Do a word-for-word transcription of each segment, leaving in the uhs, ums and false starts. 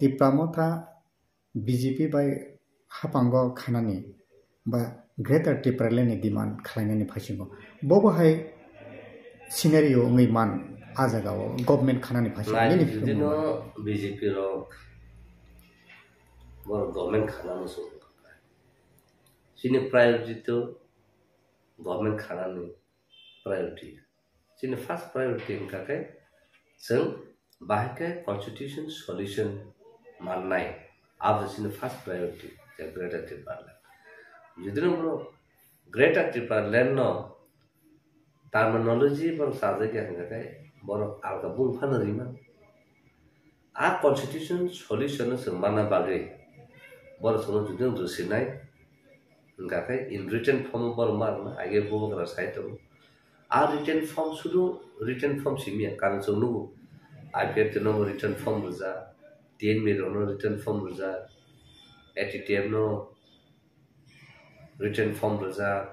Tipra Motha B J P bai haphango khanani ba Greater Tipraland ni demand khlainani phaisingo. Bobo hai scenario wngwi man a jagao government khanani phaisingo. Nai, nini jodi no B J P rok borok government khana muchung, chini priority to government khanani priority. Chini first priority wngkha khe chwng bahai khe constitution solution mannai, abo chini first priority je Greater Tipraland. Jodi no borok Greater Tipraland no terminology borok chajak ya hwnkha khe borok alka bung phano rima. A constitution solution no chwng manna bagwi borok chwngno jodi no rwsinai hwnkha khe in written form o borok ma rwna age bubagra sai tongo. A written form sudu written form simi ya, karon chwng nugo I P F T no written form rwjak, T N B rok no written form rwjak, A T T F no written form rwjak,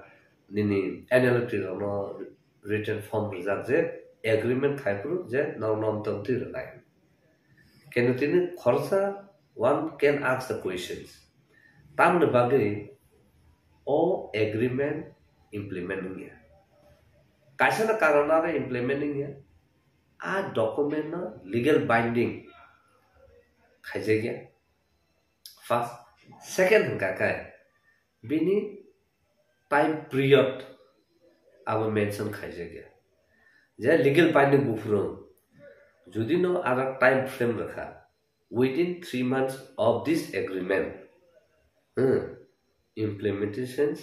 nini N L F T rok no written form rwjak je agreement khai phuru je norok nom tong twi rwnai. Keno tini khoroksa one can ask the questions. Tamni bagwi o agreement implement wngya. Kaisa na karon aro implement wngya. A document no legal binding khaijakya. First, second hwnkha khe bini time period abo mention khaijakya. Je legal binding buphuru jodi no aro time frame rwkha, within three months of this agreement, hmm, implementation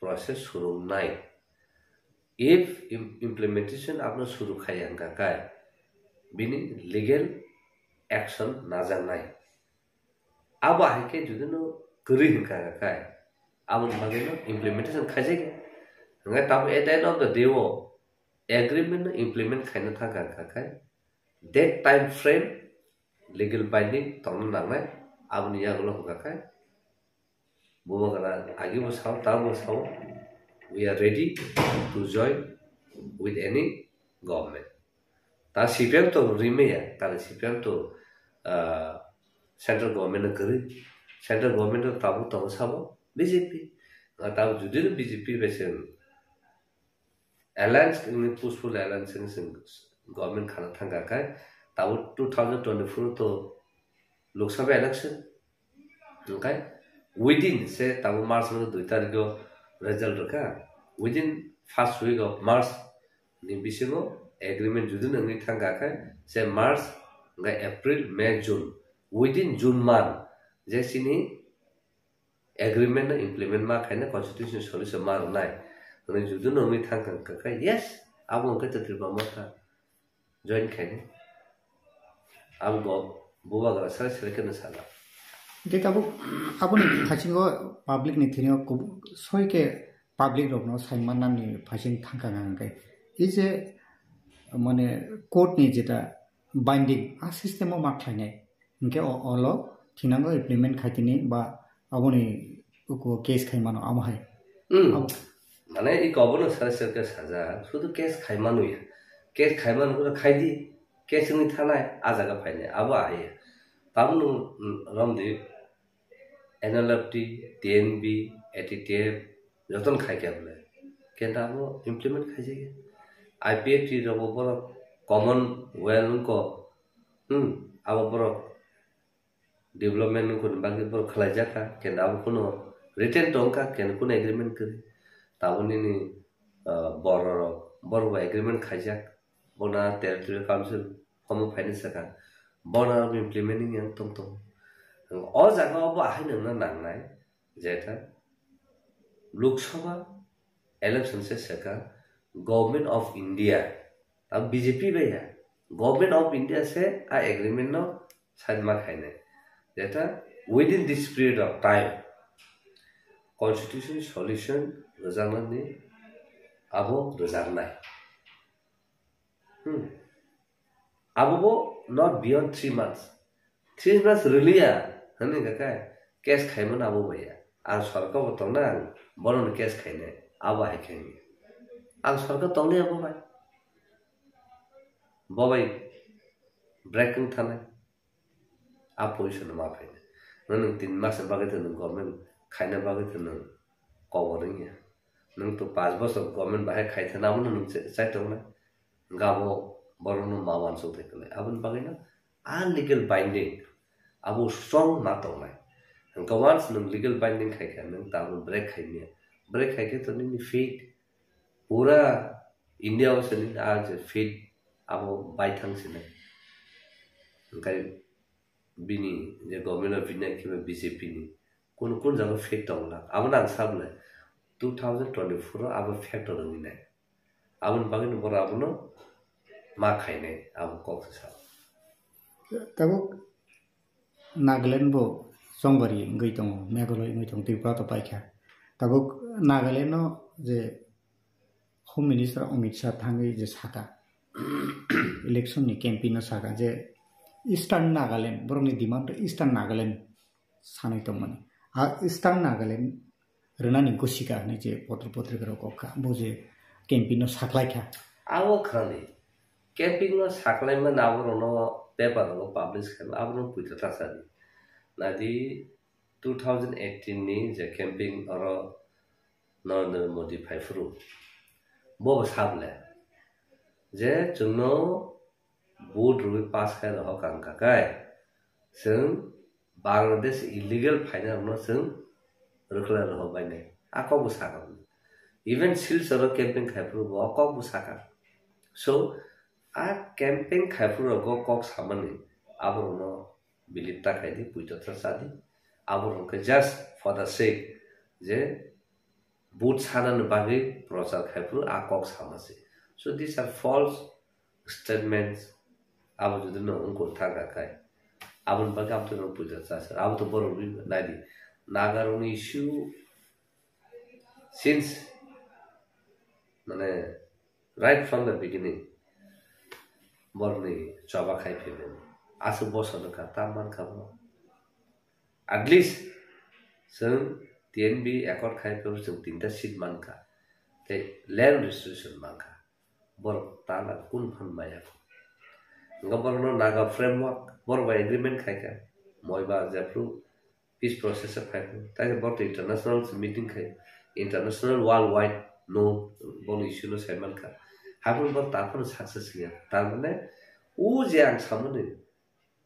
process suru wngnai. If im-, implementation abono suru khaiya hwnkha khe bini legal action najaknai. Abo hai khe jodi no kwrwi hwnkha khe aboni bagwi no implementation khaijak ya. Hwnkhe tamo at the end of the day o agreement no implement khaina thangkha hwnkha khe that time frame legal binding tongna nangnai. Aboni yagulo hwnkha khe bubagra agi bo sao, tamo bo sao, we are ready to join with any government. Ta C P M to rimaya, ta C P M to, ah, central government no kwrwi, central government to tabuk tongo sabo B J P. Ah, tabuk jodi no B J P bai se alliance ni peaceful alliance ni se government khana thangkha khai, tabuk two thousand twenty-four to Lok Sabha election. Hwnkhe within se tabuk March ni dui tarikh o result rwkha. Within first week of March ni bisingo agreement jodi no wngwi thangkha khe se March, hwnkhe April, May, June, within June month je chini agreement no implement ma khaina constitution solution ma rwnai hwnwi jodi no wngwi thangkha khe, yes, abo hwnkhe to Tripura Motha join khaini. Ang go bubagra sara sara khe no sajak. Hingke tabuk aboni thasingo public ni thani o kubu-, soi khe public rok no sai manna ni phasing thangkha hingke. E je mane court ni jeta binding a system o ma khlainai. Hingke o, olo thinango implement khaitini ba aboni uko case khai mano amo hai. Hmm. Abo- Mane i kobono sara sara khe sajak, sudu case khai manu ya. Case khai manu khe khai di, case wngwi thanai, a jaga phainai, abo ahai ya. Tabukno, hmm, romdi N L F T, T N B, A T T F, jotono khai khe bole. Kenta abo implement khaijak ya. I P F T rokbo borok Commonwealth wngkok, hmm, abo borok development wngkoni bagwi borok khlaijakha, kenda abo kuno written tongkha, kenda kuno agreement kwrwi. Tabuk nini, ah, bororok, borok bai agreement khaijak, bono Territorial Council form o phaina sakha, bono abo implement wngya tong tongo. O jaga o bo ahai nangna nangnai, jeta Lok Sabha election se sakha, Government of India, abo B J P bai ya, Government of India se a agreement no sign ma khainai. Jeta within this period of time, constitution solution rwjaknani abo rwjaknai. Hmm. Abo bo not beyond three months. Three months rwliya, hwnwi hwnkha khe case khaimano abo bai ya. Ang sorkar bo tongnai, ang bono no case khainai, abo hai khe hwnwi. Ang sorkar tongnai abo bai. Bo bai break wng thanai. A position no ma phainai. No nwng tin mas ni bagwi to nwng government khaina bagwi to nwng kobor wngya. Nwng to panch bochor government bahai khai thana abono nwng chai tongnai. Gabo borokno ma uansuk thai kwlai. Aboni bagwino a legal binding abo strong ma tongnai. Hwnkhe once nwng legal binding khai kha, nwng tabuk break khai manya. Break khai khe to nini feet pura India o se nini a je feet abo baithang sinai. Hwnkhe bini je government of India kiba B J P ni kun kun jaga fake tong lang. Abo nang sable two thousand twenty-four o abo fake tong nang nai. Aboni bagwi no boro abono ma khainai abo kok se sa. Tabuk Nagaland bo chongbari wngwi tongo, Meghalaya wngwi tongo, Tripura to paikha. Tabuk Nagaland no je Home Minister Amit Shah thangwi je saka, election ni campaign no saka je Eastern Nagaland, borokni demand to Eastern Nagaland sanwi tongmani. A Eastern Nagaland rwnani gosika hinwi je potro potrika rok kok kha, bo je campaign no saklai kha. Abo khrani campaign no saklai man abo rono paper rogo publish khai abo no puito ta sadi. Nadi two thousand eighteen ni je campaign oro Narendra Modi phaiphuru. Bo bo sable je chwngno vote rwi pass khai rohor kang kakai chwng Bangladesh illegal phaina rokno chwng rwkhlai rohor bainai. A kok bo sakha. Even Silchar o campaign khai phuru bo o kok bo sakha. So a campaign khai phuru rogo kok samani abo rokno believe ta khai di, puito ta cha di. Abo rok khe just for the sake je vote sanani bagwi prochar khai phuru a kok sama se. So these are false statements. Abo jodi no wngkha thangkha khai aboni bagwi abo to no puja cha sir. Abo to borok ri nai di. Naga rokni issue since mane right from the beginning borokni choba khai phaimani. Aswk bosor no kha ta man kha bo. At least chwng T N B accord khai phuru chwng tinta seat mankha, tei land restriction mankha, borok tala kun phan maya. Hwnkhe borokno Naga framework, borok bai agreement khaikha, moi ba jephru peace process o phai phuru, tei borok international meeting khai, international worldwide no, bono issue no sai mankha, haphuru borok taphano success wngya, tar mane o je ang samani,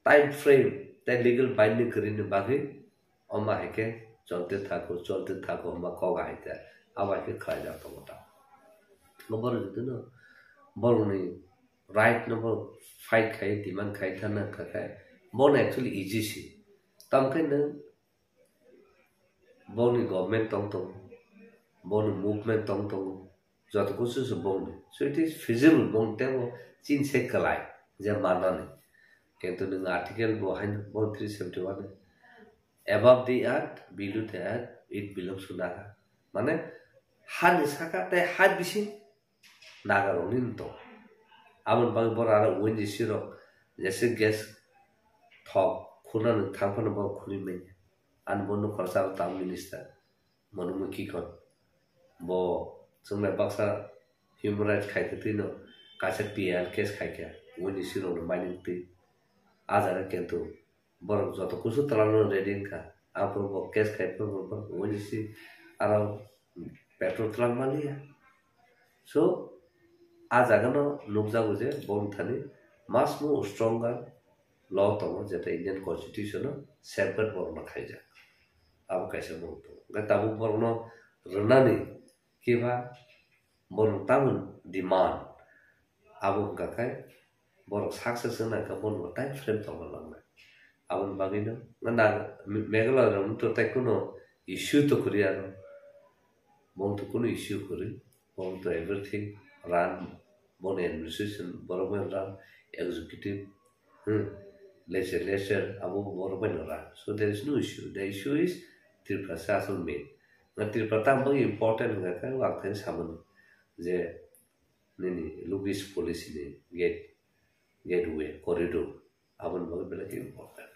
time frame tei legal binding kwrwini bagwi omo hai khe cholte thakgo, cholte thakgo hwnba kok ahai khe abo hai khe khlaijak tongo ta. Bo borok jotono borokni right no bo fight khai, demand khai thana kha khai bono actually easy si. Tamo khe nwng boni government tong tongo, boni movement tong tongo, joto kusu se bongni. So it is feasible bong tebo chin se kwlai je manani. Kintu nwng article bo haino bo three seventy one above the earth, below the earth, it belongs to Naga. Mane hani saka tei ha bising Naga rokni no tong. Aboni bagwi borok aro O N G C rok jese gas thok khunani thang phano borok khuni manya. Ani bo nokha rwchapani minister Manu Mukhikon. Bo chwngno baksa human rights khai twi no kaisa P I L case khai kha O N G C rokno mining twi. A jaga kintu borok joto kusu twlangno ready wngkha. Aphuru bo case khai phuru bo borok O N G C aro petrol twlang maliya. So a jaga no nukjago je bo thani much more stronger law tongo, jeta Indian constitution o safeguard borok no khaijak. Abo kaisa borok tongo. Hwnkhe tabuk borok no rwnani kiba borok tamoni demand abo wngkha khai borok success wngna khe bono time frame tongna nangnai. Aboni bagwino na Meghalaya rok to tei kuno issue to kwrwi aro. Bong to kuno issue kwrwi. Bong to everything run, boni administration borok bai run, executive, hmm, legislature abo borok bai run. So there is no issue. The issue is Tripura se asol main. Na Tripura tamo important wngkha khe ang thani samani je nini Lugis policy ni gate, gateway, corridor, aboni bagwi belai khe important.